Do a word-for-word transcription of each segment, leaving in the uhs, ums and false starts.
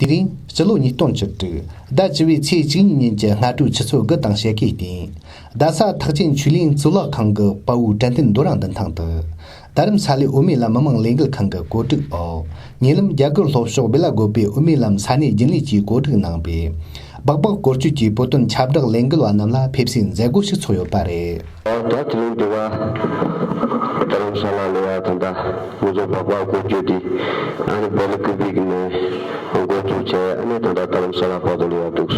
དེ་རིང་སྤྱི་ལོ་ཉིས་སྟོང་བཅུ་དྲུག་ཟླ་བཅུ་པའི་ཚེས་གཅིག་གཉིས་ཉིན་གྱི་སྔ་དྲོའི་ཆུ་ཚོད་དགུ་དང་ཕྱེད་ཀའི་སྟེང་། རྡ་ས་ཐེག་ཆེན་ཆོས་གླིང་གཙུག་ལག་ཁང་གི་དཔའ་བོའི་དྲན་རྟེན་རྡོ་རིང་འདུ་ཐང་དུ། རྡ་རམ་ས་ལའི་འོ་མའི་ལམ་མི་མང་ལས་འགུལ་ཁང་གི་གོ་སྒྲིག་འོག་ཉེ་ལམ་རྒྱ་གར་ལྷོ་ཕྱོགས་བི་ལ་རྒོད་པའི་འོ་མའི་ལམ་ས་གནས་རྒྱུན་ལས་ཀྱིས་གོ་སྒྲིག་གནང་པའི། སྦག་སྦག་སྐོར་སྐྱོད་ཀྱི་བོད་དོན་ཁྱབ་བསྒྲགས་ལས་འགུལ་བ་རྣམས་ལ་ཕེབས་བསུའི་མཛད་སྒོ་ཞིག་ཚོགས་ཡོད་པ་རེད། ད་དེ་རིང་འདི་ག་རྡ་རམ་ས་ལ་ལ་ཡ་ད་ལྟ་ང་ཚོ་སྦག་སྦག་སྐོར་སྐྱོད་དེ་ཨ་ནི་བི་ལ་རྒོད་པའི་གི་ནས་འགོ་བཙུགས་བྱས། ཨ་ནི་ད་ལྟ་རྡ་རམ་ས་ལ་བར་དུ་ལ་ཡ་འདུག་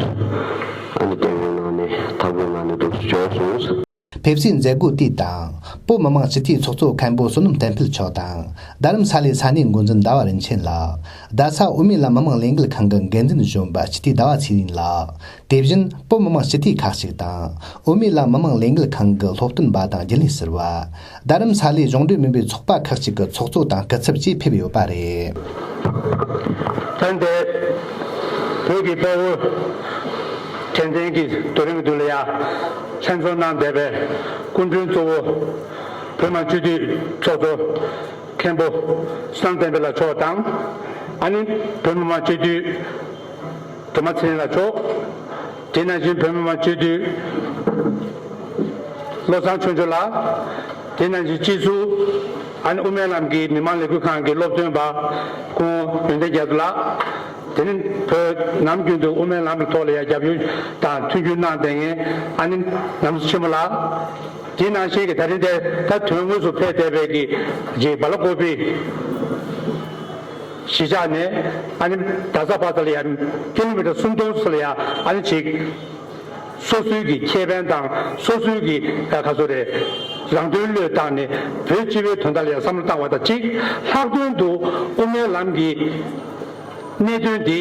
ཨ་ནི་དེ་བས་ནང་ནས་ཐག་པའི་ནང་ནས་འདུག་བྱས་སོང་། ཕེབས་བསུའི་མཛད་སྒོ་དེའི་སྟེང་བོད་མི་མང་སྤྱི་འཐུས་ཚོགས་གཙོ་མཁན་པོ་བསོད་ནམས་བསྟན་འཕེལ་མཆོག་དང་། རྡ་རམ་ས་ལའི་ས་གནས་འགོ་འཛིན་ཟླ་བ་རིན་ཆེན་ལགས། རྡ་ས་འོ་མའི་ལམ་མི་མང་ལས་འགུལ་ཁང་གི་འགན་འཛིན་གཞོན་པ་སྤྱི་འཐུས་ཟླ་བ་ཚེ་རིང་ལགས། དེ་བཞིན་བོད་མི་མང་སྤྱི་འཐུས་ཁག་ཅིག་དང་། འོ་མའི་ལམ་མི་མང་ལས་འགུལ་ཁང་གི་སློབ་སྟོན་པ་དང་རྒྱུན་ལས་ཟུར་པ། རྡ་རམ་ས་ལའི་གཞུང་འབྲེལ་མིན་པའི་ཚོགས་པ་ཁག་ཅིག་གི་ཚོགས་གཙོ་དང་སྐུ་ཚབ་བཅས་ཕེབས་ཡོད་པ་རེད། ད་ལྟའི་བོད་ཀྱི་དཔའ་བོ་དྲན་རྟེན་གྱི་རྡོ་རིང་གི་མདུན་ལ་ཡ་ལྷན་འཛོམས་གནང་བསྡད་པའི་སྐུ་མགྲོན་གཙོ་བོ་བོད་མི་མང་སྤྱི་འཐུས་ཚོགས་གཙོ་མཁན་པོ་བསོད་ནམས་བསྟན་འཕེལ་ལགས་མཆོག་དང་། ཨ་ནི་བོད་མི་མང་སྤྱི་འཐུས་སྒྲོལ་མ་ཚེ་རིང་ལགས་མཆོག་དེ་ནང་བཞིན་བོད་མི་མང་སྤྱི་འཐུས་བློ་བཟང་ཆོས་འབྱོར་ལགས། དེ་ནང་བཞིན་སྤྱི་ཟུར་ཨ་ནི་དབུ་མའི་ལམ་གྱི་མི་མང་ལས་འགུལ་ཁང་གི་སློབ་སྟོན་པ་སྐུ་ངོ་ཡོན་ཏན་རྒྱ་མཚོ་ལགས། དེ་ནི་བོད་ནམ་རྒྱུན་དུ་དབུ་མའི་ལམ་གྱི་ཐོག་ལ་ཡང་རྒྱབ་སྐྱོར་དང་མཐུན་འགྱུར་གནང་བསྡད་མཁན་ཨ་ནི་ནམ་མཚོ་ཆེན་མོ་ལགས། དེ་ནང་བཞིན་གྱི་ད་རིང་འདིར་ད་དོན་དངོས་སུ་ཕེབས་བསྡད་པའི་གི་རྗེ་བི་ལ་རྒོད་པའི་གཞིས་ཆགས་ནས་ཨ་ནི་རྡ་ས་བར་དུ་ལ་ཡང་ཀི་ལོ་མི་ཊར་སུམ་སྟོང་ཙམ་ལ་ཡང་ཨ་ནི་ཅིག་སོ་སོའི་གི་ཁེ་ཕན་དང་སོ་སོའི་གི་ཨ་ག་ཚོད་རེད། རང་དོན་བློས་བཏང་ནས་བོད་སྤྱི་པའི་དོན་དག་ལ་ཡང་བསམ་བློ་བཏང་བ་དང་གཅིག་ལྷག་དོན་དུ་དབུ་མའི་ལམ་གྱི་གནད་དོན་འདི་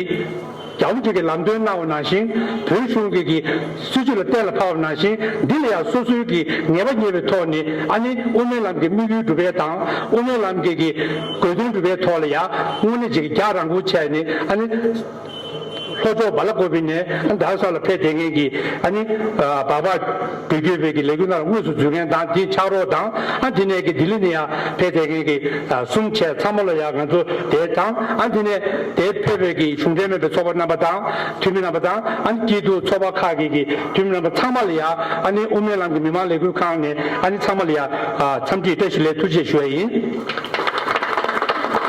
རྒྱལ་བ་རིན་པོ་ཆེ་གིས་ལམ་སྟོན་གནང་བ་ནང་བཞིན། བོད་གཞུང་གི་གི་སྲིད་བྱུས་ལ་གཏན་ལ་ཕབ་པ་ནང་བཞིན། འདི་ལ་ཡང་སོ་སོའི་གི་ངེས་པ་རྙེད་པའི་ཐོག་ནས་ཨ་ནི་དབུ་མའི་ལམ་གྱི་དམིགས་ཡུལ་འགྲུབ་པའི་དང་། དབུ་མའི་ལམ་གྱི་གི་དགོས་དོན་འགྲུབ་པའི་ཐོག་ལ་ཡང་དངོས་གནས་ཅིག་རྒྱག་རང་འཁུར་བྱས་ནས་ཨ་ནི། ལྷོ་ཕྱོགས་བི་ལ་རྒོད་པའི་ནས་རྡ་ས་ལ་ཕེབས་བསྡད་མཁན་གྱི་ཨ་ནི་སྦག་སྦག་འགུལ་སྐྱོད་པའི་གི་ལས་འགུལ་ནང་ལ་དངོས་སུ་འཛུལ་མཁན་དང་། དེའི་ཕྱག་རོགས་དང་། ཨ་དེ་ནས་གི་ལྡི་ལི་ནས་ཡང་ཕེབས་བསྡད་མཁན་གྱི་གསུམ་བྱས་ཚང་མ་ལ་ཡང་ང་ཚོ་དེ་དང་། ཨ་དེ་ནས་དེ་ཕེབས་པའི་གི་གཞུང་འབྲེལ་མིན་པའི་ཚོགས་པ་རྣམ་པ་དང་། འཐུས་མི་རྣམ་པ་དང་། ཨ་ནི་སྐྱིད་སྡུག་ཚོགས་པ་ཁག་གི་གི་འཐུས་མི་རྣམ་པ་ཚང་མ་ལ་ཡང་། ཨ་ནི་དབུ་མའི་ལམ་གྱི་མི་མང་ལས་འགུལ་ཁང་ནས་ཨ་ནི་ཚང་མ་ལ་ཡང་འཚམས་འདྲི་བཀྲ་ཤིས་བདེ་ལེགས་ཐུགས་རྗེ་ཆེ་ཞུ་བ་ཡིན།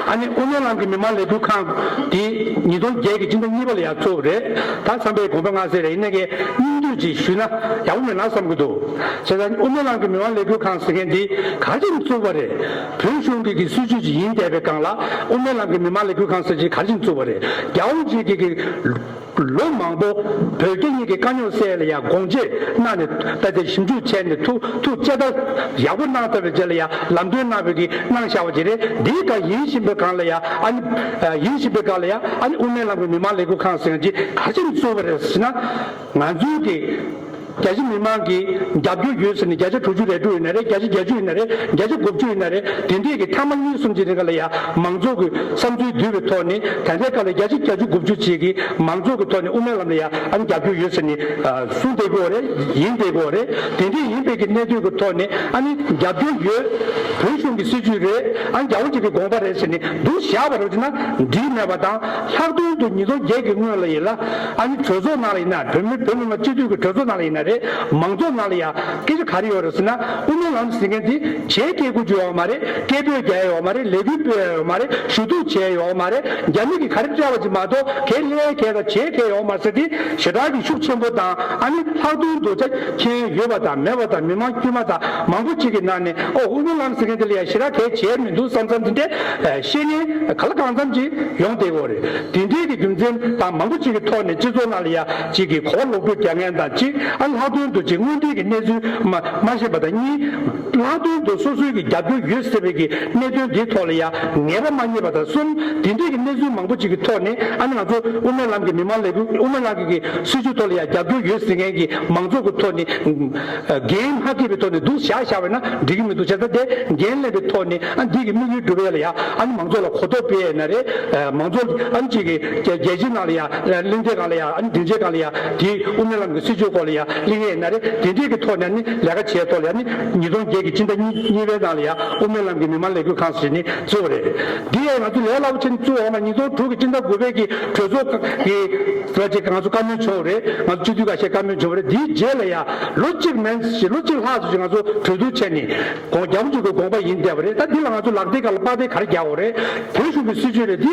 ཨ་ནི་དབུ་མའི་ལམ་གྱི་མི་མང་ལས་འགུལ་ཁང་འདི་ཉིས་སྟོང་བརྒྱད་ཀྱི་སྤྱི་ཟླ་གཉིས་པ་ལ་ཡར་བཙུགས་པ་རེད། ད་བསམ་པའི་དགོངས་པ་མངའ་གསལ་རེད། ཡིན་ནའི་གི་སྙིང་བསྡུས་ཅིག་ཞུས་ན་ཡག་པོ་མེད་ན་བསམ་གྱི་འདུག་བྱས་ཙང་དབུ་མའི་ལམ་གྱི་མི་མང་ལས་འགུལ་ཁང་ཟེར་མཁན་འདི་ག་རེ་བྱས་ནས་བཙུགས་པ་རེད། བོད་གཞུང་གི་གི་སྲིད་བྱུས་ཅིག་ཡིན་བསྡད་པའི་སྒང་ལ་དབུ་མའི་ལམ་གྱི་མི་མང་ལས་འགུལ་ཁང་ཟེར་ཅིག་ག་རེ་བྱས་ནས་བཙུགས་པ་རེད། རྒྱལ་བ་རིན་པོ་ཆེ་གི་ལོ་མང་པོ་བོད་རྒྱ་གཉིས་ཀྱི་དཀའ་རྙོག་སེལ་ལ་ཡང་དགོངས་བཞེས་གནང་ནས། ད་ལྟ་ཞིབ་འཇུག་བྱས་ནས་ཐུགས་ཐུགས་དཔྱད་ལྟ་ཡག་པོ་གནང་ཐུབ་པའི་རྗེས་ལ་ཡང་ལམ་སྟོན་གནང་བའི་གི་གནང་བཞག་པ་ཅིག་རེད། འདིའི་སྒང་ཡིན་བཞིན་པའི་སྒང་ལ་ཡང་ཨ་ནི་ཡིན་བཞིན་པའི་སྒང་ལ་ཡང་ཨ་ནི་དབུ་མའི་ལམ་གྱི་མི་མང་ལས་འགུལ་ཁང་ཟེར་མཁན་ཅིག་ག་རེ་བྱས་ནས་བཙུགས་པ་རེད་ཟེར་ན། ང་ཚོའི་གི་རྒྱ་ཆེ་མི་མང་གི་རྒྱབ་སྐྱོར་ཡོད་ཟེར་ནས། བརྒྱ་ཆ་དྲུག་ཅུ་རེ་དྲུག་ཡིན་ན་རེད། བརྒྱ་ཆ་བརྒྱད་ཅུ་ཡིན་ན་རེད། བརྒྱ་ཆ་དགུ་བཅུ་ཡིན་ན་རེད། དེ་འདྲས་ཀྱི་ཐེངས་མ་གཉིས་གསུམ་ཅིག་རིང་ག་ལ་ཡ་མང་ཚོགས་ཀྱི་བསམ་ཚུལ་བསྡུས་པའི་ཐོག་ནས། ད་ལྟའི་སྐབས་ལ་བརྒྱ་ཆ་བརྒྱད་ཅུ་དགུ་བཅུ་ཅིག་གིས་མང་ཚོགས་ཀྱི་ཐོག་ནས་དབུ་མའི་ལམ་ལ་ཡ་ཨ་ནི་རྒྱབ་སྐྱོར་ཡོད་ཟེར་ནས་གསུངས་བསྡད་ཀྱི་ཡོད་རེད། ཡིན་བསྡད་ཀྱི་ཡོད་རེད། དེ་འདྲས་ཡིན་པའི་གི་གནད་དོན་གྱི་ཐོག་ནས་ཨ་ནི་རྒྱབ་སྐྱོར་ཡོད། བོད་གཞུང་གི་སྲིད་བྱུས་རེད། ཨ་ནི་རྒྱལ་བ་རིན་པོ་ཆེ་གི་དགོངས་པ་རེད་ཟེར་ནས་འདུག་བཞག་པ་རེད་ཟེར་ན་འགྲིག་མེད་པ་དང་། ལྷག་དོན་དུ་ཉིས་སྟོང་བརྒྱད་ཀྱི་སྔོན་ལ་ཡིན་ལ། ཨ་ནི་གྲོས་ཚོགས་ནང་ལ་ཡིན་ན། བོད་མི་བོད་མི་མང་སྤྱི་འཐུས་ཀྱི་གྲོས་ཚོགས་ནང་ལ་ཡིན་ན་རེད། མང་ཚོགས་ནང་ལ་ཡང་སྐད་ཆ་ག་རེ་ཡོད་རེད་ཟེར་ན། དབུ་མའི་ལམ་ཟེར་མཁན་དེ་བྱེད་སྐད་དགུ་བཅུ་ཡོད་མ་རེད། སྐད་འབོད་རྒྱག་ཡོད་མ་རེད། ལས་འགུལ་སྤེལ་ཡོད་མ་རེད། ཞུ་གཏུག་བྱས་ཡོད་མ་རེད། རྒྱ་མི་གིས་ག་རེ་སྤྲད་པ་ཅིག་མ་གཏོགས་གའི་ལས་གའི་དང་བྱེད་གའི་ཡོད་མ་ཟེར་དེ་ཞེ་དྲག་གི་ཤུགས་ཆེན་པོ་དང་། ཨ་ནི་ལྷག་དོན་དུ་ཆ་རྐྱེན་ཡོད་པ་དང་མེད་པ་དང་། མི་མང་དཀྱུས་མ་དང་མང་པོ་ཅིག་གི་ནང་ནས། ཨོ། དབུ་མའི་ལམ་ཟེར་མཁན་དེ་ལ་ཡང་ཞེ་དྲག་གའི་བྱས་མི་འདུག་བསམ་བསམ་དེ་འདྲའི་བཤད་མཁན་ག་ལ་གང་འཚམ་ཅིག་ཡོང་བསྡད་ཀྱི་ཡོད་རེད། དེ་འདྲའི་གི་རྒྱུ་མཚན་དང་མང་པོ་ཅིག་གི་ཐོག་ནས་སྤྱི་ཚོགས་ནང་ལ་ཡང་ཅིག་གི་གོ་བ་ལོག་སྤྲོད་རྒྱག་མཁན་དང་གཅིག་ཨ་ནི་ལྷག་དོན་དུ་ཅིག་དངོས་འབྲེལ་གྱི་གནས་ཚུལ་མ་མ་ཤེས་པ་དང་། གཉིས། ལྷག་དོན་དུ་སོ་སོའི་གི་རྒྱབ་སྐྱོར་ཡོད་ཟེར་བའི་གི་གནད་དོན་འདིའི་ཐོག་ལ་ཡང་ངེས་པ་མ་རྙེད་པ་དང་། གསུམ། དེ་འདྲའི་གི་གནས་ཚུལ་མང་པོ་ཅིག་གི་ཐོག་ནས་ཨ་ནི་ང་ཚོ་དབུ་མའི་ལམ་གྱི་མི་མང་ལས་འགུལ། དབུ་མའི་ལམ་གྱི་གི་སྲིད་བྱུས་ཐོག་ལ་ཡང་རྒྱབ་སྐྱོར་ཡོད་ཟེར་མཁན་གྱི་མང་ཚོགས་ཀྱི་ཐོག་ནས་འགན་མ་འཁྱེར་བའི་ཐོག་ནས་འདུག་བཞག་བཞག་པ་ན་འགྲིག་གི་མི་འདུག་བྱས་ཙང་དེ་འགན་ལེན་པའི་ཐོག་ནས། ཨ་འདི་གི་དམིགས་ཡུལ་འགྲུབ་ཡས་ལ་ཡ་ཨ་ནི་མང་ཚོགས་ལ་གོ་རྟོགས་སྤེལ་ཡས་ན་རེད། མང་ཚོགས་ཨ་ནི་ཅིག་གི་རྒྱལ་རྒྱལ་སྤྱིའི་ནང་ལ་ཡ། གླེང་སྟེགས་སྒང་ལ་ཡ། ཨ་ནི་སྡིངས་ཆའི་སྒང་ལ་ཡ། དེའི་དབུ་མའི་ལམ་གྱི་སྲིད་བྱུས་སྐོར་ལ་ཡ་ གླེང་ཡས་ན་རེད། དེ་འདྲས་ཀྱི་ཐོག་ནས་ནི་ལས་ཀ་བྱས་ཐོག་ལ་ཡང་ནི་ཉིས་སྟོང་བརྒྱད་ཀྱི་སྤྱི་ཟླ་གཉིས་གཉིས་པའི་ནང་ལ་ཡང་དབུ་མའི་ལམ་གྱི་མི་མང་ལས་འགུལ་ཁང་ཟེར་ནི་བཙུགས་པ་རེད། འདི་ཡང་ང་ཚོ་ལས་སླ་པོ་བྱས་ནས་བཙུགས་འོང་ན་ཉིས་སྟོང་དྲུག་གི་སྤྱི་ཟླ་དགུ་པའི་གི་གྲོས་ཚོགས་ཀྱི་ལ་ཅིག་ང་ཚོ་བཀའ་མོལ་བྱུང་བ་རེད། ང་ཚོ་སྤྱི་འཐུས་ཁ་ཤས་བཀའ་མོལ་བྱུང་བ་རེད། འདིའི་རྗེས་ལ་ཡང་ལོ་གཅིག་མན་ཞིག་ལོ་གཅིག་ལྷག་ཙམ་ཞིག་ང་ཚོ་གྲོས་བསྡུར་བྱས་ནས་དགོངས་རྒྱ་བོད་ཀྱི་དགོངས་པ་ཡིན་བསྡད་པ་རེད། ད་འདི་ལ་ང་ཚོ་ལག་དེབ་སྒང་ལ་པར་དེབ་ག་རེ་རྒྱག་དགོས་རེད། བོད་གཞུང་གི་སྲིད་བྱུས་རེད། འདི་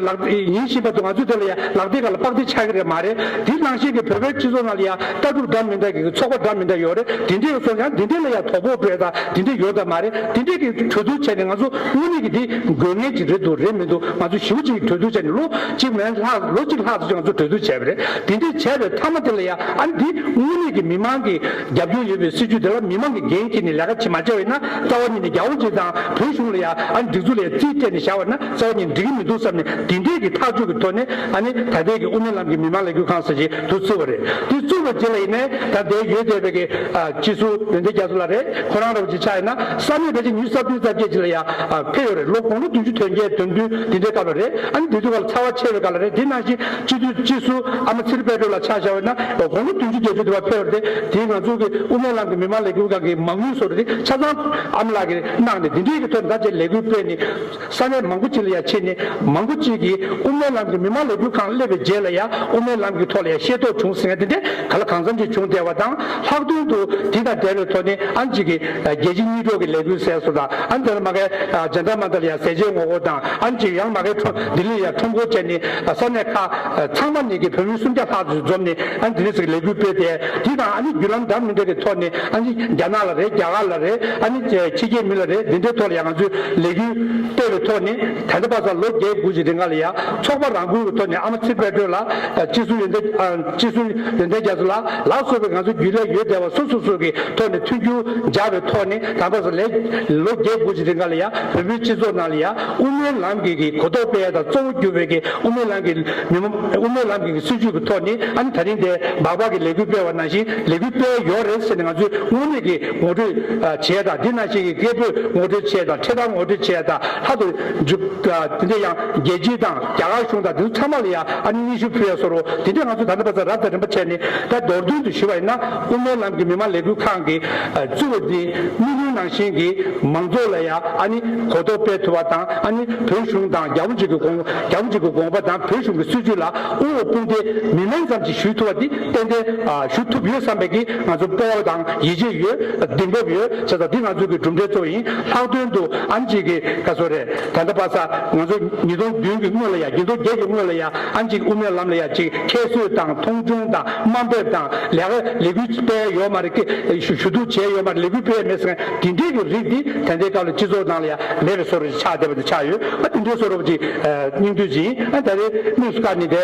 ལག་ཡིན་བཞིན་པ་དུ་ང་ཚོས་དེ་ལ་ཡང་ལག་དེབ་སྒང་ལ་པར་དེབ་ཆགས་ཀྱི་རེད་མ་རེད། དེ་ནང་བཞིན་གྱི་བོད་པའི་སྤྱི་ཚོགས་ནང་ལ་ཡང་ལྟ་གྲུབ་འདྲ་མི་འདྲ་གི་ཚོགས་པ་འདྲ་མི་འདྲ་ཡོད་རེད། དེ་འདྲའི་སོང་ཡང་དེ་འདྲའི་ལ་ཡང་དོ་ཕོག་སྤྲད་དང་དེ་འདྲའི་ཡོད་དང་མ་རེད། དེ་འདྲའི་གི་གྲོས་བསྡུར་བྱས་ནས་ང་ཚོ་དངོས་གནས་ཀྱི་དེ་དགོས་ངེས་ཅིག་རེད་འདུག་རེད་མི་འདུག་ང་ཚོ་ཞེ་པོ་ཅིག་གྲོས་བསྡུར་བྱས་ནས་ལོ་གཅིག་མན་ལྷག་ལོ་གཅིག་ལྷག་ཙམ་ང་ཚོ་གྲོས་བསྡུར་བྱས་པ་རེད། དེ་འདྲའི་བྱས་པའི་མཐའ་མ་དེ་ལ་ཡང་ཨ་ནི་དེ་དངོས་གནས་ཀྱི་མི་མང་གི་རྒྱབ་སྐྱོར་ཡོད་པའི་སྲིད་བྱུས་དེ་ལ་མི་མང་གི་འགན་འཁྱེར་ནས་ལས་ཀ་བྱེད་མ་བྱས་པ་ཡིན་ན་རྩ་བ་ཉིད་ནས་རྒྱལ་བ་སྤྱི་དང་བོད་གཞུང་ལ་ཡང་ཨ་ནི་སྒྲིག་འཛུགས་ལ་ཡང་རྩིས་སྤྲད་ནས་བཞག་པ་ན་རྩ་བ་ཉིད་འགྲིག་གི་མི་འདུག་བསམ་ནས་དེ་འདྲའི་གི་ཐག་གཅོད་ཀྱི་ཐོག་ནས་ཨ་ནི་ད་ལྟའི་གི་དབུ་མའི་ལམ་གྱི་མི་མང་ལས་འགུལ་ཁང་ཟེར་ཅིག་དུ་བཙུགས་པ་རེད། དེ་བཙུགས་པ་རྗེས་ལ་ཡིན་ནའི་ད་ལྟའི་ཡོད་བསྡད་པའི་གི་ཨ་སྤྱི་ཟུར་འོད་ཟེར་རྒྱ་མཚོ་ལགས་རེད། ཁོ་རང་རོགས་ཅིག་ཆགས་ཡིན་ན་ས་གནས་ཕལ་ཆེར་ཉི་ཤུ་རྩ་བདུན་རྩ་བརྒྱད་ཅིག་ལ་ཡང་ཨ་ཕེབས་ཡོད་རེད། ལོ་དགུང་ལོ་བདུན་ཅུ་དོན་བརྒྱད་དོན་བདུན་དེ་འདྲའི་སྐབས་ལ་རེད། ཨ་ནི་དེ་དུས་སྐབས་ལ་ཚ་བ་ཆེ་བའི་སྐབས་ལ་རེད། དེ་ནང་བཞིན་སྤྱི་འཐུས་སྤྱི་ཟུར་ཨ་མ་ཚེ་རིང་དཔལ་སྒྲོན་ལགས་ཆ་བཞག་པ་ཡིན་ན་དགུང་ལོ་བདུན་ཅུ་བརྒྱད་ཅུ་དེ་བར་ཕེབས་པ་རེད། དེ་ང་ཚོ་གི་དབུ་མའི་ལམ་གྱི་མི་མང་ལས་འགུལ་ཁང་གི་མ་དངུལ་སོགས་རེད། ཆ་ཚང་ཨ་མ་ལགས་ཀྱིས་གནང་ནས་དེ་འདྲའི་གི་ཐོག་ནས་ད་ཆ་ལས་འགུལ་སྤེལ་ནས་ས་གནས་མང་པོ་ཅིག་ལ་ཡང་ཕྱིན་ནས་མང་པོ་ཅིག་གིས་དབུ་མའི་ལམ་གྱི་མི་མང་ལས་འགུལ་ཁང་སླེབས་པའི་རྗེས་ལ་ཡང་དབུ་མའི་ལམ་གྱི་ཐོག་ལ་ཡང་ཤེས་རྟོགས་བྱུང་ཟེར་མཁན་དེ་འདྲ་ག་ལ་གང་འཚམ་ཅིག་བྱུང་བསྡད་པ་དང་། ལྷག་དོན་དུ་དེ་དང་འབྲེལ་བའི་ཐོག་ནས་ཨ་ནི་གཅིག་གིས་རྒྱལ་སྤྱིའི་གཉིས་གྲོགས་ཀྱི་ལས་འགུལ་ཟེར་སོགས་དང་། ཨ་ནི་དེ་ལ་མ་གའི་ཇན་ཏར་མན་ཏར་ལ་ཡང་ཟས་བཅད་ངོ་རྒོལ་དང་། ཨ་ནི་གཅིག་ཡང་མ་གའི་ཁྲོམ་ལྡི་ལི་ལ་ཡང་ཁྲོམ་སྐོར་བྱས་ནས་ས་གནས་ཁག་ཚང་མ་ནས་ཀྱི་བོད་མི་སུམ་བརྒྱ་ལྷག་ཙམ་འཛོམས་ནས་ཨ་ནི་ལྡི་ལི་ཟེར་གྱི་ལས་འགུལ་སྤེལ་ཏེ། དེ་དང་ཨ་ནི་བརྒྱུད་ལམ་འདྲ་མི་འདྲ་གི་ཐོག་ནས་ཨ་ནི་རྒྱ་ནག་ལ་རེད། རྒྱ་གར་ལ་རེད། ཨ་ནི་ཕྱི་རྒྱལ་མི་ལ་རེད། འདི་འདྲའི་ཐོག་ལ་ཡང་ང་ཚོས་ལས་འགུལ་སྤེལ་བའི་ཐོག་ནས་ད་ལྟ་བར་དུ་ལོ་བརྒྱད་དགུ་ཞིག་རིང་ག་ལ་ཡང་ཚོགས་པ་རང་འགུལ་གྱི་ཐོག་ནས་ཨ་མ་ཚེ་དཔལ་སྒྲོན་ལགས། སྤྱི་ཟུར་ཡོན་ཏན་སྤྱི་ཟུར་ཡོན་ཏན་རྒྱ་མཚོ་ལགས་ལ་སོགས་པའི་ང་ཚོ་རྒྱུན་ལས་ཡོད་བསྡད་པ་སོ་སོ་སོ་གི་ཐོག་ནས་མཐུན་འགྱུར་སྦྱར་བའི་ཐོག་ནས་ད་ལྟ་བར་དུ་ལས་ལོ་བརྒྱད་དགུ་ཞིག་རིང་ག་ལ་ཡང་བོད་མིའི་སྤྱི་ཚོགས་ནང་ལ་ཡང་དབུ་མའི་ལམ་གྱི་གི་གོ་རྟོགས་སྤེལ་ཡ་དང་གཙོ་བོ་གྱུར་པའི་གི་དབུ་མའི་ལམ་གྱི་མི་མང་དབུ་མའི་ལམ་གྱི་སྲིད་བྱུས་ཀྱི་ཐོག་ནས་ཨ་ནི་ད་རིང་དེ་སྦག་སྦག་གི་ལས་འགུལ་སྤེལ་བ་ནང་བཞིན་ལས་འགུལ་སྤེལ་ཡོད་རེད་ཟེར་ནས་ང་ཚོས་དངོས་གནས་ཀྱི་ངོ་སྤྲོད་བྱས་དང་། འདི་ནང་བཞིན་གྱི་སྐད་འབོད་ངོ་སྤྲོད་བྱས་དང་། འཕྲེད་དར་ངོ་སྤྲོད་བྱས་དང་། ལྷག་ཏུ་འཇུ་དེ་འདྲ་ཡང་རྒྱལ་སྤྱི་དང་རྒྱ་གར་གཞུང་དང་དེ་ཚོ་ཚང་མ་ལ་ཡང་ཨ་ནི་སྙན་ཞུ་ཕུལ་ཡ་བཟོ་འདྲ་དེ་འདྲ་ང་ཚོས་ད་ལྟ་བར་དུ་རབ་དང་རིམ་པ་བྱས་ནས། ད་མདོར་བསྡུས་དུ་ཞུས་པ་ཡིན་ན་དབུ་མའི་ལམ་གྱི་མི་མང་ལས་འགུལ་ཁང་གི་བཙུགས་པ་འདི་དམིགས་ཡུལ་ནང་བཞིན་གྱི་མང་ཚོགས་ལ་ཡང་ཨ་ནི་གོ་རྟོགས་སྤེལ་ཐུབ་པ་དང་། ཨ་ནི་བོད་གཞུང་དང་རྒྱལ་བ་རིན་པོ་ཆེ་གི་དགོངས་རྒྱལ་བ་རིན་པོ་ཆེ་གི་དགོངས་པ་དང་བོད་གཞུང་གི་སྲིད་བྱུས་ལ་དབུ་འོག་དཔུང་སྡེ་མི་མང་ཙམ་ཞིག་ཞུགས་ཐུབ་པ་འདི་ཏན་ཏན་ཞུགས་ཐུབ་ཡོད་བསམ་པའི་གི་ང་ཚོ་སྤོབས་པ་དང་ཡིད་ཆེས་ཡོད། གདེང་སྤོབས་ཡོད་བྱས་ཙང་འདི་ང་ཚོའི་གི་གྲུབ་འབྲས་གཙོ་བོ་ཡིན། ལྷག་དོན་དུ་ཨ་ནི་གཅིག་གི་ག་ཚོད་རེད། ད་ལྟ་བར་ས་ང་ཚོ་ཉིས་སྟོང་བདུན་གྱི་སྔོན་ལ་ཡ་ཉིས་སྟོང་བརྒྱད་ཀྱི་སྔོན་ལ་ཡ་ཨ་ནི་གཅིག་དབུ་མའི་ལམ་ལ་ཡ་གཅིག་ཁྱད་གསོད་དང་མཐོང་ཆུང་དང་དམའ་འབེབས་དང་ལས་ཀ་ལས་འགུལ་སྤེལ་ཡོད་མ་རེད། ཞུ་ཞུ་གཏུག་བྱས་ཡོད་མ་རེད། ལས་འགུལ་སྤེལ་མེད་ཟེར་མཁན་དེ་འདྲའི་གི་རིགས་འདི་ད་ལྟའི་སྐབས་ལ་སྤྱི་ཚོགས་ནང་ལ་ཡ་མེད་པའི་བཟོ་འདྲ་ཆགས་བསྡད་པ་འདི་ཆགས་ཡོད། ཨ་དེ་འདྲའི་བཟོ་འདྲ་ཅིག་སྙིང་བསྡུས་ཅིག་ཡིན། ཨ་ད་རེས་དམིགས་སུ་བཀར་ནས་དེ།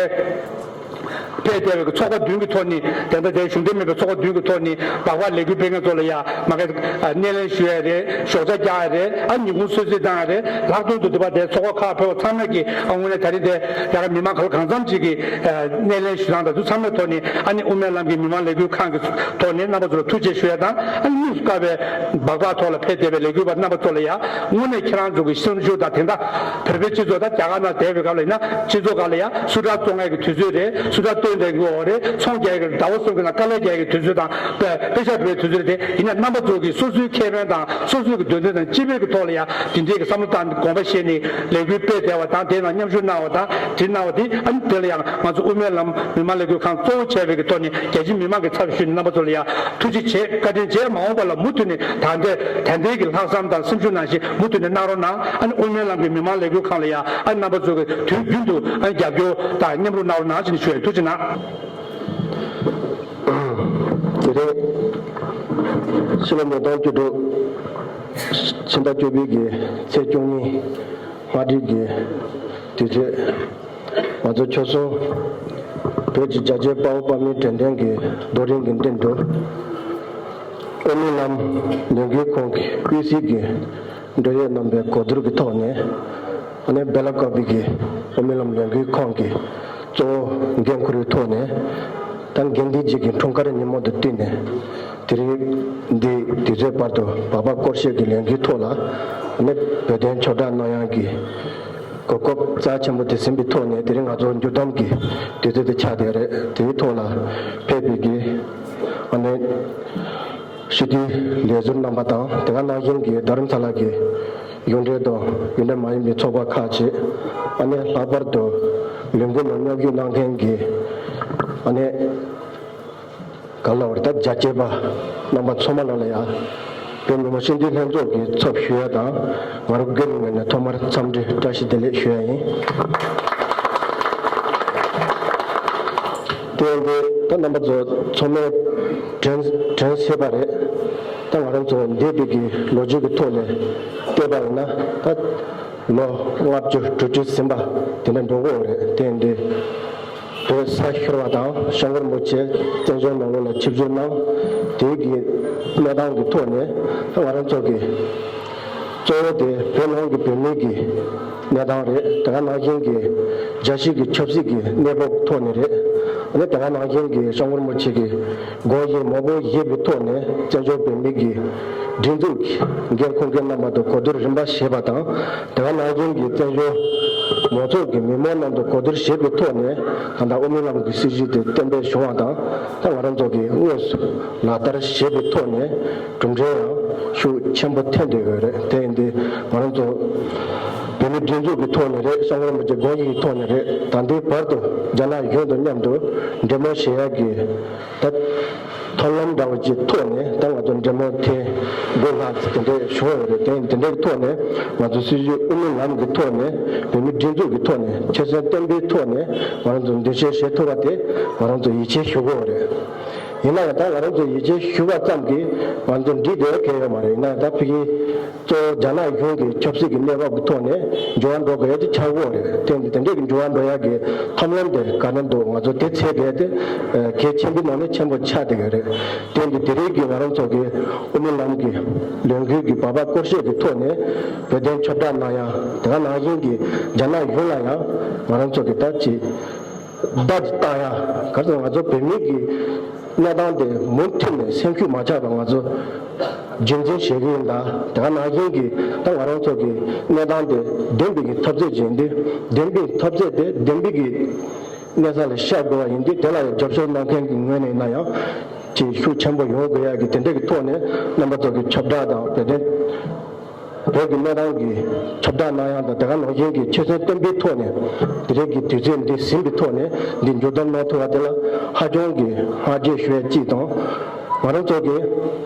ཕེབས་བསྡད་པའི་ཚོགས་པ་བདུན་གྱི་ཐོག་ནས། དེ་འདྲ་དེ་གཞུང་འབྲེལ་མིན་པའི་ཚོགས་པ་བདུན་གྱི་ཐོག་ནས་སྦག་སྦག་ལས་འགུལ་སྤེལ་མཁན་ཚོ་ལ་ཡ་མ་གི་སྣེ་ལེན་ཞུ་ཡ་རེད། ཞོགས་ཇ་རྒྱག་ཡ་རེད། ཨ་ཉིན་གུང་གསོལ་ཚིགས་བཏང་ཡ་རེད། ལྷག་དོན་དུ་དེ་པ་དེ་ཚོགས་པ་ཁག་ཕེབས་པ་ཚང་མས་ཀྱི་ཨ་དངོས་གནས་ད་རེས་དེ་ཡ་ག་མི་མང་ག་ལ་གང་འཚམ་ཅིག་གི་སྣེ་ལེན་ཞུ་སྟངས་དང་དུ་ཚང་མའི་ཐོག་ནས་ཨ་ནི་དབུ་མའི་ལམ་གྱི་མི་མང་ལས་འགུལ་ཁང་གི་ཐོག་ནས་རྣམ་པ་ཚོ་ལ་ཐུགས་རྗེ་ཞུ་ཡ་དང་། ཨ་ནི་དམིགས་སུ་བཀར་བའི་སྦག་སྦག་ཐོག་ལ་ཕེབས་བསྡད་པའི་ལས་འགུལ་བ་རྣམ་པ་ཚོ་ལ་ཡ་དངོས་གནས་ཁྱེད་རང་ཚོ་གི་སེམས་ཤུགས་དང་། དེ་འདྲ་བོད་པའི་སྤྱི་ཚོགས་དང་རྒྱ་གར་ནང་བསྡད་པའི་སྐབས་ལ་ཡིན་ན་སྤྱི་ཚོགས་སྒང་ལ་ཡང་སུ་ཊར་བཙོང་ཡག་གི་དུས་ཚོད་རེད། སུ་ཊར་སྟོན་བསྡད་ཀྱི་ཡོད་རེད། ཚོང་རྒྱག་ཡག་གི་ཟླ་བ་གསུམ་གྱི་ནང་དཀའ་ལས་རྒྱག་ཡག་གི་དུས་ཚོད་དང་དཔེ་དཔེ་ཆ་འབྲི་བའི་དུས་ཚོད་རེད་དེ། ཡིན་ན་རྣམ་པ་ཚོ་གིས་སོ་སོའི་ཁེ་ཕན་དང་སོ་སོའི་གི་འདོད་འདུན་དང་སྤྱི་པའི་གི་ཐོག་ལ་ཡང་དེ་འདྲའི་གི་བསམ་བློ་བཏང་དགོངས་པ་བཞེས་ནས་ལས་འགུལ་སྤེལ་བསྡད་པ་དང་། དེ་ནང་མཉམ་ཞུགས་གནང་བ་དང་བྲིས་གནང་བ་དེ། ཨ་ནི་དེ་ལ་ཡང་ང་ཚོ་དབུ་མའི་ལམ་མི་མང་ལས་འགུལ་ཁང་གཙོ་བོ་བྱས་པའི་གི་ཐོག་ནས་རྒྱལ་སྤྱིའི་མི་མང་གི་ཚབ་ཞུས་ནས་རྣམ་པ་ཚོ་ལ་ཡང་ཐུགས་རྗེ་ཆེ་བཀའ་དྲིན་ཆེ། མ་འོངས་པ་ལ་མུ་མཐུད་ནས་ད་ལྟའི་ད་ལྟའི་གི་ལྷག་བསམ་དང་སེམས་ཤུགས་ནང་བཞིན་མུ་མཐུད་ནས་གནང་རོགས་གནང་། ཨ་ནི་དབུ་མའི་ལམ་གྱི་མི་མང་ལས་འགུལ་ཁང་ལ་ཡང་ཨ་ནི་རྣམ་པ་ཚོ་གི་དུས་རྒྱུན་དུ་ཨ་ནི་རྒྱབ་སྐྱོར་དང་མཉམ་རུབ་གནང་རོགས་གནང་ཞེས་ཞུ་ཡ། ཐུགས་རྗེ་གནང་། དེ་རིང་ཕྱི་ལོ་ཉིས་སྟོང་བཅུ་དྲུག་ཕྱི་ཟླ་བཅུ་པའི་གི་ཚེས་བཅུ་གཉིས་སྔ་དྲོའི་གི་དུས་ཚོད། ང་ཚོ་ཆོལ་གསུམ་བོད་ཀྱི་རྒྱ་ཆེའི་དཔའ་བོ་དཔའ་མོའི་དྲན་རྟེན་གྱི་རྡོ་རིང་གི་སྟེང་དུ་དབུ་མའི་ལམ་ལས་འགུལ་ཁང་གི་ཀུན་གཟིགས་ཀྱི་འབྲེལ་ཡོད་རྣམ་པའི་གོ་བསྡུར་གྱི་ཐོག་ནས། ཨ་ནི་སྦེ་ལ་ཀོ་པི་གི་དབུ་མའི་ལམ་ལས་འགུལ་ཁང་གི་གཙོ་བོ་འགན་འཁུར་བའི་ཐོག་ནས། ད་འགན་འདི་གཅིག་གི་འཁྲུངས་སྐར་ཉིན་མོ་དང་བསྟུན་ནས་དེ་རིང་འདི་དུས་ཚོད་བར་དུ་སྦག་སྦག་སྐོར་ཞིབ་ཀྱི་ལས་འགུལ་ཐོག་ལ་ཨ་ནི་བོད་དོན་ཆོས་བསྒྲགས་གནང་ཡག་གི་གོ་སྐབས་རྩ་ཆེན་པོ་དེ་ཟིན་པའི་ཐོག་ནས། དེ་རིང་ང་ཚོ་མཇུག་བསྡོམས་ཀྱི་དུས་ཚོད་དེ་ཆགས་བསྡད་རེད། དེའི་ཐོག་ལ་ཕེབས་པའི་གི་ ཨ་ནི་སྤྱི་འཐུས་ལས་ཟུར་རྣམ་པ་དང་དེ་ག་ནང་བཞིན་གྱི་རྡ་རམ་ས་ལ་གི་གཞུང་འབྲེལ་དང་གཞུང་འབྲེལ་མ་ཡིན་པའི་ཚོགས་པ་ཁག་ཅིག་ཨ་ནི་ལྷག་པར་དུ་ལས་འགུལ་ནང་མཉམ་ཞུགས་གནང་མཁན་གྱི་ཨ་ནི་ག་ལ་བར་ད་རྒྱ་ཆེ་བ་རྣམ་པ་ཚང་མ་ལ་ལ་ཡ་བོད་མི་མང་སྤྱི་འཐུས་ལྷན་ཚོགས་ཀྱི་ཚབ་ཞུ་ཡ་དང་ང་རང་སྒེར་ངོས་ནས་ཐོག་མར་འཚམས་འདྲི་བཀྲ་ཤིས་བདེ་ལེགས་ཞུ་ཡ་ཡིན། དེ་ཡང་དེ་ད་རྣམ་པ་ཚོ་ཚང་མས་དྲན་དྲན་ཤེས་པ་རེད། ད་ང་རང་ཚོ་འདས་པའི་གི་ལོ་རྒྱུས་ཀྱི་ཐོག་ནས་བལྟས་པ་ཡིན་ན་ད་ལོ་ལྔ་བཅུ་དྲུག་ཅུ་ཟིན་པ་དེ་འདྲ་འགྲོ་གི་ཡོད་རེད། དེ་ཡང་དེ་བོད་ས་ཤོར་བ་དང་སྐྱབས་མགོན་རིན་པོ་ཆེ་བཙན་བྱོལ་ནང་ལོགས་ལ་ཆིབས་བསྒྱུར་གནང་། དེའི་གི་གནས་སྟངས་ཀྱི་ཐོག་ནས་ད་ང་རང་ཚོ་གི་གཙོ་བོ་དེ་བོད་ནང་གི་བོད་མིའི་གི་གནས་སྟངས་རེད། དེ་ག་ནང་བཞིན་གྱི་རྒྱལ་སྤྱི་གི་ཆབ་སྲིད་ཀྱི་གནས་བབ་ཐོག་ནས་རེད། ཨ་ནི་དེ་ག་ནང་བཞིན་གྱི་སྐྱབས་མགོན་རིན་པོ་ཆེ་གི་དགོངས་བཞེད་མང་པོ་བཞེས་པའི་ཐོག་ནས་བཙན་བྱོལ་བོད་མིའི་གི་སྒྲིག་འཛུགས་ཀྱི་འགན་འཁུར་མཁན་རྣམ་པ་དང་གོ་བསྡུར་རིམ་པ་བྱས་པ་དང་། དེ་ག་ནང་བཞིན་གྱི་བཙན་བྱོལ་མང་ཚོགས་ཀྱི་མི་མང་རྣམས་དང་གོ་བསྡུར་བྱས་པའི་ཐོག་ནས་ད་ལྟ་དབུ་མའི་ལམ་གྱི་སྲིད་བྱུས་དེ་གཏན་འབེབས་བྱུང་བ་དང་ད་ང་རང་ཚོ་གིས་དངོས་སུ་ལག་བསྟར་བྱས་པའི་ཐོག་ནས་གྲུབ་འབྲས་ཡང་ཤུགས་ཆེན་པོ་ཐོན་བསྡད་ཡོད་རེད། དེ་ཡིན་དུས་ང་རང་ཚོ་བོད་མི་སྒྲིག་འཛུགས་ཀྱི་ཐོག་ནས་རེད། སྐྱབས་མགོན་རིན་པོ་ཆེའི་དགོངས་གཞི་གི་ཐོག་ནས་རེད། ད་ལྟའི་བར་དུ་རྒྱ་ནག་གཞུང་དང་མཉམ་དུ་འབྲེལ་མོལ་བྱེད་ཡག་གི་ད་ཐབས་ལམ་འདྲ་བ་ཅིག་ཐོག་ནས་ད་ང་ཚོ་འབྲེལ་མོལ་ཐེངས་དགུ་ལྷག་ཙམ་དེ་འདྲ་བྱུང་ཡོད་རེད། དེ་དེ་འདྲའི་ཐོག་ནས་ང་ཚོ་སྲིད་བྱུས་དབུ་མའི་ལམ་གྱི་ཐོག་ནས་བོད་མི་སྒྲིག་འཛུགས་ཀྱི་ཐོག་ནས་ཆོད་སེམས་བརྟན་པོའི་ཐོག་ནས་ང་རང་ཚོ་མདུན་སྐྱོད་བྱེད་ཐུབ་པ་དེ་ང་རང་ཚོ་ཡིད་ཆེས་ཞུ་དགོས་པ་རེད། ཡིན་ན་ཡང་ད་ང་རང་ཚོ་ཡིད་ཆེས་ཞུ་བ་ཙམ་གྱིས་ང་ཚོ་འགྲིག་བསྡད་ཡ་གང་ཡོད་མ་རེད། ཡིན་ན་ཡང་ད་ཕ་གི་གཙོ་བོ་རྒྱ་ནག་གཞུང་གི་ཆབ་སྲིད་ཀྱི་གནས་བབ་ཀྱི་ཐོག་ནས་འགྱུར་བ་འགྲོ་དགོས་ཡ་དེ་ཆགས་ཀྱི་ཡོད་རེད། དེ་འདི་དེ་འདྲས་ཀྱི་འགྱུར་བ་འགྲོ་ཡ་གི་ཐབས་ལམ་དེ་ག་རེ་འདུག་ང་ཚོ་དེ་འཚོལ་དགོས་ཡ་དེ་གལ་ཆེན་པོའི་ནང་ནས་ཆེན་པོ་ཆགས་བསྡད་ཀྱི་རེད། དེ་འདི་དེ་རིང་གི་ང་རང་ཚོ་གི་དབུ་མའི་ལམ་གྱི་ལས་འགུལ་གྱི་འབད་པ་སྐོར་ཞིབ་ཀྱི་ཐོག་ནས་བོད་དོན་ཁྱབ་བསྒྲགས་གནང་ཡ་དེ་ག་ནང་བཞིན་གྱི་རྒྱ་ནག་གཞུང་ལ་ཡང་ང་རང་ཚོ་གི་ད་ཅིག་བརྡ་ཅིག་བཏང་ཡ། ག་རེ་ཟེར་ང་ཚོ་བོད་མི་གི་གནས་སྟངས་དེ་མུ་མཐུད་ནས་སེམས་ཤུགས་མ་ཆག་པར་ང་ཚོ་རྒྱུན་འཛིན་བྱེད་ཀྱི་ཡིན་ད། དེ་ག་ནང་བཞིན་གྱི་ད་ང་རང་ཚོ་གི་གནས་སྟངས་དེ་བདེན་པའི་གི་འཐབ་རྩོད་ཅིག་ཡིན་ཏེ། བདེན་པའི་འཐབ་རྩོད་དེ་བདེན་པའི་གི་གནས་ས་ལ་ཤར་དགོས་པ་ཡིན་ཏེ། དེ་ལ་ཡང་རྒྱབ་སྐྱོར་གནང་མཁན་གྱི་ངོས་ནས་ཡིན་ན་ཡང་ཅིག་ཤུགས་ཆེན་པོ་ཡོང་དགོས་ཡ་གི་དེ་འདྲ་གི་ཐོག་ནས་རྣམ་པ་ཚོ་གི་ཁྱབ་བསྒྲགས་དང་བོད་དོན་བོད་ཀྱི་གནས་སྟངས་ཀྱི་ཁྱབ་བསྒྲགས་གནང་ཡག་དང་། དེ་ག་ནང་བཞིན་གྱི་ཆོད་སེམས་བརྟན་པོའི་ཐོག་ནས་དེ་རིང་གི་དུས་ཚོད་འདི་ཟིན་པའི་ཐོག་ནས་འདི་མཇུག་བསྡོམས་གནང་ཐུབ་པ་དེ་ལ་ཧ་ཅང་གི་བསྔགས་བརྗོད་ཞུ་ཡ་གཅིག་དང་། ང་རང་ཚོ་གི་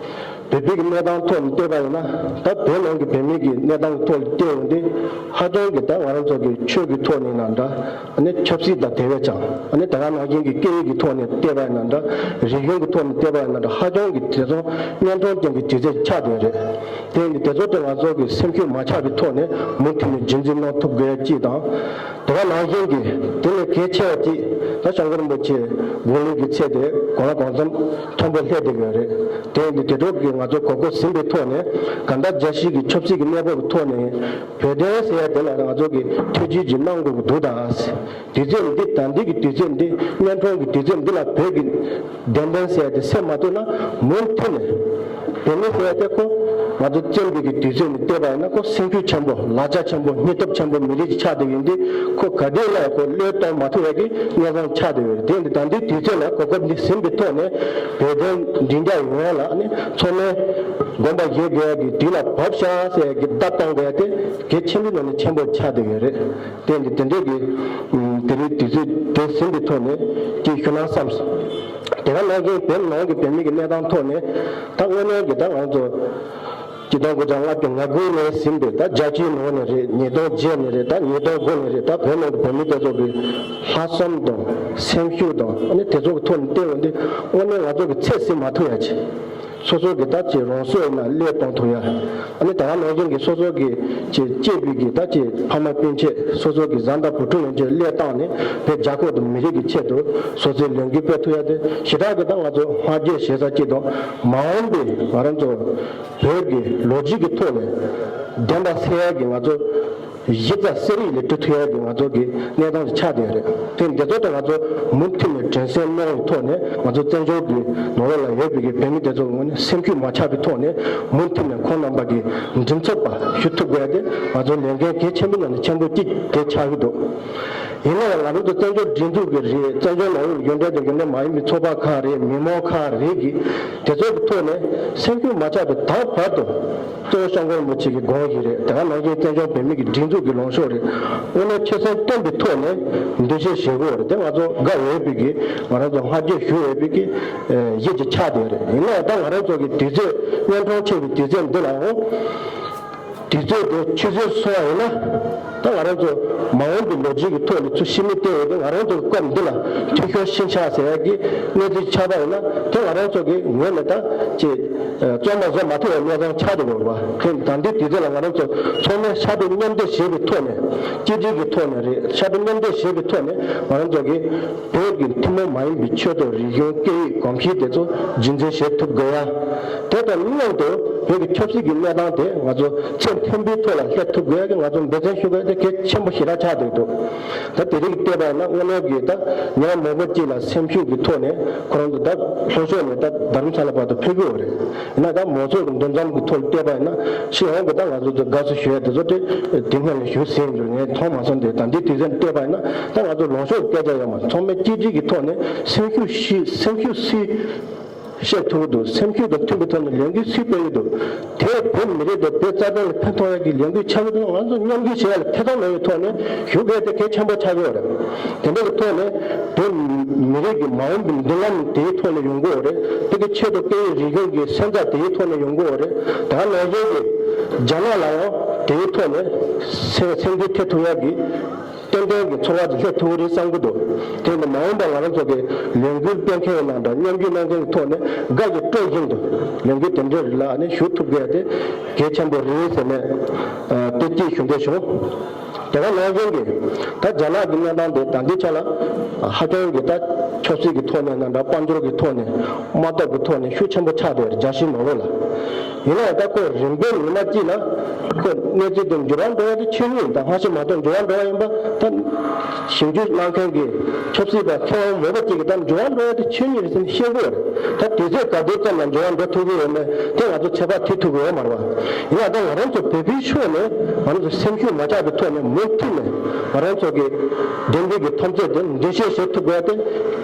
བོད་པའི་གི་གནས་སྟངས་ཐོག་ནས་བལྟས་པ་ཡིན་ན། ད་བོད་ནང་གི་བོད་མི་གི་གནས་སྟངས་ཐོག་ལ་བལྟས་ཡོང་དུས་ཧ་ཅང་གི་ད་ང་རང་ཚོ་གི་ཆོས་ཀྱི་ཐོག་ནས་ཡིན་ན་འདྲ། ཨ་ནི་ཆབ་སྲིད་དང་དེ་བས་ཀྱང་ཨ་ནི་དེ་ག་ནང་བཞིན་གྱི་སྐད་ཡིག་གི་ཐོག་ནས་བལྟས་པ་ཡིན་ན་འདྲ། རིག་གཞུང་གི་ཐོག་ནས་བལྟས་པ་ཡིན་ན་འདྲ། ཧ་ཅང་གི་དེ་ཚོ་གནད་དོན་ཅན་གྱི་དུས་ཚོད་ཆགས་བསྡད་རེད། དེ་ཡིན་དུས་དེ་ཚོ་དེ་ང་ཚོ་གི་སེམས་ཤུགས་མ་ཆག་པའི་ཐོག་ནས་མུ་མཐུད་ནས་རྒྱུན་འཛིན་གནང་ཐུབ་དགོས་ཡ་གཅིག་དང་། དེ་ག་ནང་བཞིན་གྱི་དེ་ལས་གལ་ཆེ་བ་གཅིག་ད་སྐྱབས་མགོན་རིན་པོ་ཆེ་དགུང་ལོ་གི་ཚད་དེ་གང་ལ་གང་འཚམ་མཐོན་པོ་སླེབས་བསྡད་ཡོད་རེད། དེ་ཡིན་དུས་དེ་ཚོ་གི་ང་ཚོ་གོ་སྐབས་ཟིན་པའི་ཐོག་ནས་གང་ལྟར་རྒྱལ་སྤྱི་གི་ཆབ་སྲིད་ཀྱི་གནས་བབ་ཀྱི་ཐོག་ནས་བོད་དོན་ཟེར་ཡ་དེ་ལ་ང་ཚོ་གི་ཐུགས་རྗེ་ཅིག་གནང་དགོས་ཀྱི་འདུག་ད། དུས་ཚོད་འདི་ད་འདི་གི་དུས་ཚོད་འདི་གནད་དོན་གྱི་དུས་ཚོད་འདི་ལ་བོད་ཀྱི་བདེན་དོན་ཟེར་ཡ་དེ་སེལ་མ་ཐུབ་ན། མུ་མཐུད་ནས་བོད་མི་ཟེར་ཡ་དེ་ཁོ་ང་ཚོ་བཙན་པོའི་གི་དུས་ཚོད་ནས་བལྟས་པ་ཡིན་ན་ཁོ་སེམས་ཤུགས་ཆེན་པོ་ལག་ཆ་ཆེན་པོ་སྙིང་སྟོབས་ཆེན་པོ་མི་རིགས་ཅིག་ཆགས་བསྡད་ཡིན་དུས་ཁོ་ག་དུས་ལ་ཡང་ཁོ་བློས་གཏོང་མ་ཐུབ་ཡ་གི་གནས་སྟངས་ཆགས་བསྡད་ཡོད་རེད། དེ་འདི་ད་འདི་དུས་ཚོད་ལ་གོ་སྐབས་འདི་ཟིན་པའི་ཐོག་ནས་བོད་དོན་མགྲིན་སྐྱོང་ཡོང་ཡ་ལ་ནི་ཚང་མས་དགོངས་པ་བཞེས་དགོས་ཡ་གི་དུས་ལ་བབས་ཤག་ཟེར་ཡ་གི་བརྡ་གཏོང་དགོས་ཡ་དེ་གལ་ཆེན་པོའི་ནང་ནས་ཆེན་པོ་ཆགས་བསྡད་ཡོད་རེད། དེ་འདི་དེ་འདྲས་ཀྱི་དེ་རིང་དུས་ཚོད་དེ་ཟིན་པའི་ཐོག་ནས་ཅིག་ཞུ་ན་བསམས། དེ་ག་ནང་བཞིན་བོད་ནང་གི་བོད་མི་གི་གནས་སྟངས་ཐོག་ནས་ད་དངོས་གནས་ཀྱི་ད་ང་ཚོ་ཆིག་སྟོང་དགུ་བརྒྱ་ལྔ་བཅུ་ང་དགུ་ནས་ཟིན་པའི་ད་རྒྱལ་སྤྱིའི་ནང་ནས་རེད། ཉིས་སྟོང་བརྒྱད་ནས་རེད། ད་ཉིས་སྟོང་དགུ་ནས་རེད། ད་བོད་ནང་གི་བོད་མི་དེ་ཚོ་གི་ལྷག་བསམ་དང་སེམས་ཤུགས་དང་ཨ་ནི་དེ་ཚོ་གི་ཐོག་ནས་བལྟས་ཡོང་དུས་དངོས་གནས་ང་ཚོ་གི་ཚད་ཟིན་མ་ཐུབ་ཡ་ཅིག་སོ་སོ་གི་ད་ཅིག་རང་སྲོག་ཡིན་ན་བློས་གཏོང་ཐུབ་ཡ། ཨ་ནི་ད་ག་ནང་བཞིན་གྱི་སོ་སོ་གི་ཅིག་གཅེས་པའི་གི་ད་ཅིག་ཕ་མ་སྤུན་མཆེད་སོ་སོ་གི་བཟའ་ཟླ་བུ་ཕྲུག་ཡན་ཆད་བློས་བཏང་ནས་བོད་རྒྱལ་ཁབ་དང་མི་རིགས་ཀྱི་ཆེད་དུ་སོ་སོའི་ལས་འགུལ་སྤེལ་ཐུབ་ཡ་དེ་ཞེ་དྲག་གི་ད་ང་ཚོ་བསྔགས་བརྗོད་བྱེད་ས་གཅིག་དང་། མ་འོངས་པའི་ང་རང་ཚོ་བོད་ཀྱི་ལོ་རྒྱུས་ཀྱི་ཐོག་ནས་བདེན་པ་གསལ་ཡ་གི་ང་ཚོ་གཞི་རྩ་གསེར་ཡིག་ལས་བྲི་ཐུབ་ཡ་གི་ང་ཚོ་གི་གནས་སྟངས་ཆགས་བསྡད་རེད། དེ་འདི་ཚོ་དང་ང་ཚོ་མུ་མཐུད་ནས་དྲན་གསོ་གནང་བའི་ཐོག་ནས་ང་ཚོ་བཙན་བྱོལ་གྱི་ནང་ལོགས་ལ་ཡོད་པའི་གི་བོད་མི་དེ་ཚོ་ངོས་ནས་སེམས་ཤུགས་མ་ཆག་པའི་ཐོག་ནས་མུ་མཐུད་ནས་ཁོང་རྣམ་པ་གི་མགྲིན་ཚབ་པ་ཞུ་ཐུབ་དགོས་ཏེ་ང་ཚོ་ལས་འགན་གལ་ཆེན་པོའི་ནང་ནས་ཆེན་པོ་གཅིག་དེ་ཆགས་ཀྱི་འདུག་ཡིན་ན་ཡང་ང་རང་ཚོ་བཙན་བྱོལ་སྒྲིག་འཛུགས་ཀྱི་རེད། བཙན་བྱོལ་ནང་ཡོད་རྒྱུན་འབྲེལ་དང་རྒྱུན་འབྲེལ་མ་ཡིན་པའི་ཚོགས་པ་ཁག་རེད། མི་མང་ཁག་རེད་ཀྱི་དེ་ཚོ་གི་ཐོག་ནས་སེམས་ཤུགས་མ་ཆག་པའི་ད་བར་དུ་གཙོ་བོ་སྐྱབས་མགོན་རིན་པོ་ཆེ་གི་དགོངས་ཡིག་རེད། དེ་ག་ནང་བཞིན་བཙན་བྱོལ་བོད་མི་གི་སྒྲིག་འཛུགས་ཀྱི་ལངས་ཕྱོགས་རེད། དངོས་གནས་ཆོད་སེམས་བརྟན་པའི་ཐོག་ནས་འདུ་ཤེས་བཞེས་དགོས་རེད། དེ་ང་ཚོ་དགའ་འོས་པའི་གི་ང་རང་ཚོ་བསྔགས་བརྗོད་ཞུ་འོས་པའི་གི་གཞི་ཅིག་ཆགས་བསྡད་རེད། ཡིན་ན་ཡང་ད་ང་རང་ཚོ་གི་དུས་ཚོད་གཉན་འཕྲང་ཆེ་བའི་དུས་ཚོད་འདི་ལའང་དུས་ཚོད་དེ་ཆུད་ཟོས་སོང་བ་ཡིན་ན། ད་ང་རང་ཚོ་མ་འོངས་པའི་ལོ་རྒྱུས་ཀྱི་ཐོག་ནས་ཚུར་ཤི་མི་བལྟས་ཡོད་དུས། ང་རང་ཚོ་གི་སྐབས་འདི་ལ་འཐུས་ཤོར་ཕྱིན་ཆགས་ཟེར་ཡག་གི་གནས་ཚུལ་ཆགས་པ་ཡིན་ན། དེ་ང་རང་ཚོ་གི་ངོས་ནས་ད་ཅིག་བཙོན་མ་བཟོ་མ་ཐུབ་པའི་གནས་སྟངས་ཆགས་འགྲོ་གི་རེད་པ། དེ་ད་ལྟའི་དུས་ཚོད་ལ་ང་རང་ཚོ་ཚང་མས་ཤར་བསྐྱོད་མཉམ་འདེགས་བྱེད་པའི་ཐོག་ནས། གཅིག་སྒྲིལ་གྱི་ཐོག་ནས་རེད། ཤར་བསྐྱོད་མཉམ་འདེགས་བྱེད་པའི་ཐོག་ནས་ང་རང་ཚོ་གི་བོད་ཀྱི་ཐུན་མོང་མ་ཡིན་པའི་ཆོས་དང་རིག་གཞུང་སྐད་ཡིག་གོམས་གཤིས་དེ་ཚོ་རྒྱུན་འཛིན་བྱེད་ཐུབ་དགོས་ཡ། དེ་དང་མཉམ་དུ་བོད་ཀྱི་ཆབ་སྲིད་ཀྱི་གནས་སྟངས་དེ་ང་ཚོ་ཚད་མཐོན་པོའི་ཐོག་ལ་སླེབས་ཐུབ་དགོས་ཡ་གི་ང་ཚོ་འབད་བརྩོན་ཞུ་དགོས་ཡ་དེ་གལ་ཆེན་པོ་ཞེ་དྲག་ཆགས་བསྡད་འདུག་ད་དེ་རིགས་བལྟས་པ་ཡིན་ན། དངོས་གནས་ཀྱི་ད་ཉི་མ་མང་པོ་གཅིག་ལ་སེམས་ཤུགས་ཀྱི་ཐོག་ནས་ཁོ་རང་ཚོ་ད་ལྷོ་ཕྱོགས་ནས་ད་རྡ་རམ་ས་ལ་བར་དུ་ཕེབས་ཀྱི་ཡོད་རེད། ཡིན་ན་ད་མང་ཚོགས་ཀྱི་འདུ་འཛོམས་ཀྱི་ཐོག་ལ་བལྟས་པ་ཡིན་ན། སྤྱི་ཡོངས་ཀྱི་ད་ང་ཚོ་ཚོ་དགའ་བསུ་ཞུ་ཡ་དེ་ཚོ་དེ་དེ་སྔོན་ལ་ཞུས་ཟིན་འདུག་ངས་མཐོང་མ་སོང་། དེ་ད་འདི་དུས་ཚོད་བལྟས་པ་ཡིན་ན། ད་ང་ཚོ་ལངས་ཕྱོགས་སྐད་ཆ་ཡོད་མ། ཚང་མས་གཅིག་སྒྲིལ་གྱི་ཐོག་ནས་སེམས་ཤུགས་བསིལ། སེམས་ཤུགས་བསིལ་བཤད་ཐུབ་ཀྱི་འདུག་སེམས་ཤུགས་དང་མཐུན་པའི་ཐོག་ནས་ལས་འགུལ་སུས་སྤེལ་གྱི་འདུག་དེ་བོད་མི་རིགས་དང་བོད་རྩ་དོན་ལ་ཕན་ཐོགས་ཡ་གི་ལས་འགུལ་ཆགས་ཀྱི་འདུག་ང་ཚོ་མཉམ་འགུལ་བྱེད་ཡ་ལ་ཐེ་ཚོམ་མེད་པའི་ཐོག་ནས་ཞུ་དགོས་དེ་གལ་ཆེན་པོ་ཆགས་ཀྱི་ཡོད་རེད། དེ་འདྲ་གི་ཐོག་ནས་བོད་མི་རིགས་ཀྱི་མ་འོངས་པའི་མདུན་ལམ་དེའི་ཐོག་ནས་ཡོང་གི་ཡོད་རེད། བོད་ཀྱི་ཆོས་དང་སྐད་ཡིག་རིག་གཞུང་གི་སེམས་རྩ་དེའི་ཐོག་ནས་ཡོང་གི་ཡོད་རེད། ད་ནང་བཞིན་གྱི་རྒྱ་ནག་ལ་ཡང་དེའི་ཐོག་ནས་སེམས་སེམས་འགུལ་ཐེབས་ཐུབ་ཡ་གི་ཏན་ཏན་གྱི་ཚོར་བ་དེ་སླེབས་ཐུབ་ཀྱི་རེད་བསམ་གྱི་འདུག་དེ་ནི་མ་འོངས་པར་ང་རང་ཚོ་གི་ལས་འགུལ་སྤེལ་མཁན་ཡིན་ན་འདྲ། མཉམ་ཞུགས་གནང་མཁན་གྱི་ཐོག་ནས་འགའ་ཞིག་སྤྲོ་བཞིན་དུ་ལས་འགུལ་དེ་འདྲའི་རིགས་ལ་ཨ་ནི་ཞུགས་ཐུབ་དགོས་དེ་གལ་ཆེན་པོ་རེད་ཟེར་ནས་ཨ་བསྟོད་ཅིག་ཞུ་འདོད་བྱུང་། དེ་ག་ནང་བཞིན་གྱི་ད་རྒྱ་ནག་གི་གནས་སྟངས་དེ་ད་ལྟའི་ཆ་ལ་ཧ་ཅང་གི་ད་ཆབ་སྲིད་ཀྱི་ཐོག་ནས་ན་འདྲ། དཔལ་འབྱོར་གྱི་ཐོག་ནས། དམག་སྟོབས་ཀྱི་ཐོག་ནས་ཤུགས་ཆེན་པོ་ཆགས་བསྡད་རེད། རྒྱལ་སྤྱིའི་ནང་ལོགས་ལ། ཡིན་ན་ཡང་ད་ཁོ་རིམ་པས་ཉི་མ་གཅིག་ལ་ཁོ་གནས་ཚུལ་དེ་འགྱུར་བ་འགྲོ་ཡ་དེ་ཆོས་ཉིད་ཡིན། ད་སྔ་ཕྱི་མ་གཏོགས་འགྱུར་བ་འགྲོ་བ་ཡིན་པ་ད་ཞིབ་འཇུག་གནང་མཁན་གྱི་ཆབ་སྲིད་པ་མཁས་དབང་མང་པོ་གཅིག་གིས་ད་འགྱུར་བ་འགྲོ་ཡ་དེ་ཆོས་ཉིད་རེད་ཟེར་ནས་བཤད་ཀྱི་ཡོད་རེད། ད་དུས་ཚོད་ག་དུས་ཙམ་ལ་འགྱུར་བ་འགྲོ་ཐུབ་ཀྱི་ཡོད་མེད་དེ་ང་ཚོ་ཚོད་དཔག་ཐེབས་ཐུབ་ཀྱི་ཡོད་མ་རེད་བ། ཡིན་ན་ད་ང་རང་ཚོ་བོད་པའི་ཕྱོགས་ནས་ང་རང་ཚོ་སེམས་ཤུགས་མ་ཆག་པའི་ཐོག་ནས་མུ་མཐུད་ནས་ང་རང་ཚོ་གི་བདེན་པའི་གི་འཐབ་རྩོད་དེ་འགྲེལ་བཤད་བྱེད་ཐུབ་དགོས་དེ་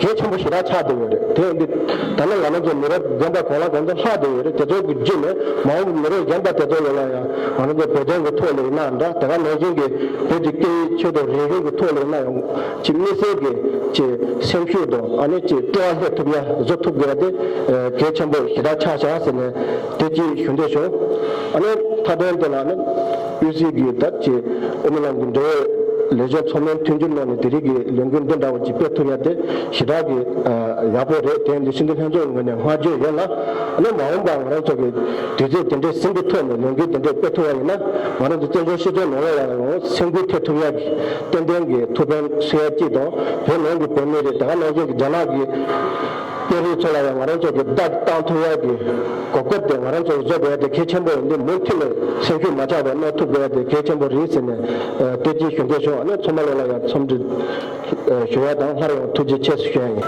གལ་ཆེན་པོ་ཞེ་དྲག་ཆགས་བསྡད་ཡོད་རེད། དེ་ཡིན་དུས་ད་ནི་ང་རང་ཚོ་མི་རབས་རྒན་པ་གོང་ལ་གོང་དུ་ལྷག་བསྡད་ཡོད་རེད། དེ་ཚོ་གི་བརྒྱུད་ནས་མ་འོངས་པའི་མི་རབས་རྒན་པ་དེ་ཚོ་ལ་ཡང་ང་རང་ཚོ་བོད་དོན་གི་ཐོག་ལ་ཡིན་ན་འདྲ། དེ་ག་ནང་བཞིན་གྱི་བོད་ཀྱི་སྐད་ཡིག་ཆོས་དང་རིག་གཞུང་གི་ཐོག་ལ་ཡིན་ན་ཡང་ཅིག་དམིགས་བསལ་གྱི་ཅིག་སེམས་ཤུགས་དང་ཨ་ནི་ཅིག་སྤྲོ་བ་སླེབས་ཐུབ་ཡ་བཟོ་ཐུབ་དགོས་དེ་གལ་ཆེན་པོ་ཞེ་དྲག་ཆགས་བཞག་ཟེར་ནས་དེ་ཅིག་ཞུ་འདོད་བྱུང་། ཨ་ནི་མཐའ་དོན་དེ་ལ་ནི་དབུས་སའི་གི་ད་ཅིག་ཨོ་མི་ལང་གི་འབྲེལ་ཡོད་ལས་བྱེད་ཚོགས་མིའི་མཐུན་འགྱུར་ནང་ནས་དེ་རིགས་ཀྱི་ལས་འགུལ་འདི་འདྲ་བོ་ཅིག་སྤེལ་ཐུབ་ཡ་དེ་ཞེ་དྲག་གི་ཡག་པོ་རེད། དེ་ཡིན་དུས་སྤྱི་འཐུས་ལྷན་ཚོགས་ངོས་ནས་བསྔགས་བརྗོད་ཡོད་ལ། ཨ་ནི་མ་འོངས་པར་ང་རང་ཚོ་གི་དུས་ཚོད་དེ་འདྲའི་ཟིན་པའི་ཐོག་ནས་ལས་འགུལ་དེ་འདྲའི་སྤེལ་ཐུབ་པ་ཡིན་ན། ང་རང་ཚོ་བཙན་བྱོལ་སྤྱི་ཚོགས་ནང་ལོགས་ལ་ཡང་སེམས་འགུལ་ཐེབས་ཐུབ་ཡ་གི་ཏན་ཏན་གྱི་ཐུགས་ཕན་གསོས་ཡ་གཅིག་དང་། བོད་ནང་གི་བོད་མི་རེད། དེ་ག་ནང་བཞིན་གྱི་རྒྱ་ནག་གི་དཔོན་རིགས་ཚོ་ལ་ཡང་ང་རང་ཚོ་གི་བརྡ་བཏང་ཐུབ་ཡ་གི་གོ་སྐབས་དེ་ང་རང་ཚོར་བཟོ་དགོས་ཡ་དེ་གལ་ཆེན་པོ་ཡིན་དུས། མུ་མཐུད་ནས་སེམས་ཤུགས་མ་ཆག་པར་གནང་ཐུབ་དགོས་ཡ་དེ་གལ་ཆེན་པོ་རེད་ཟེར་ནས་ཨ་བསྟོད་ཅིག་ཞུ་འདོད་བྱུང་། ཨ་ནི་ཚང་མ་ལོགས་ལ་ཡང་འཚམས་འདྲི་ཨ་ཞུ་ཡ་དང་། སླར་ཡང་ཐུགས་རྗེ་ཆེ་ཞུ་ཡ་ཡིན།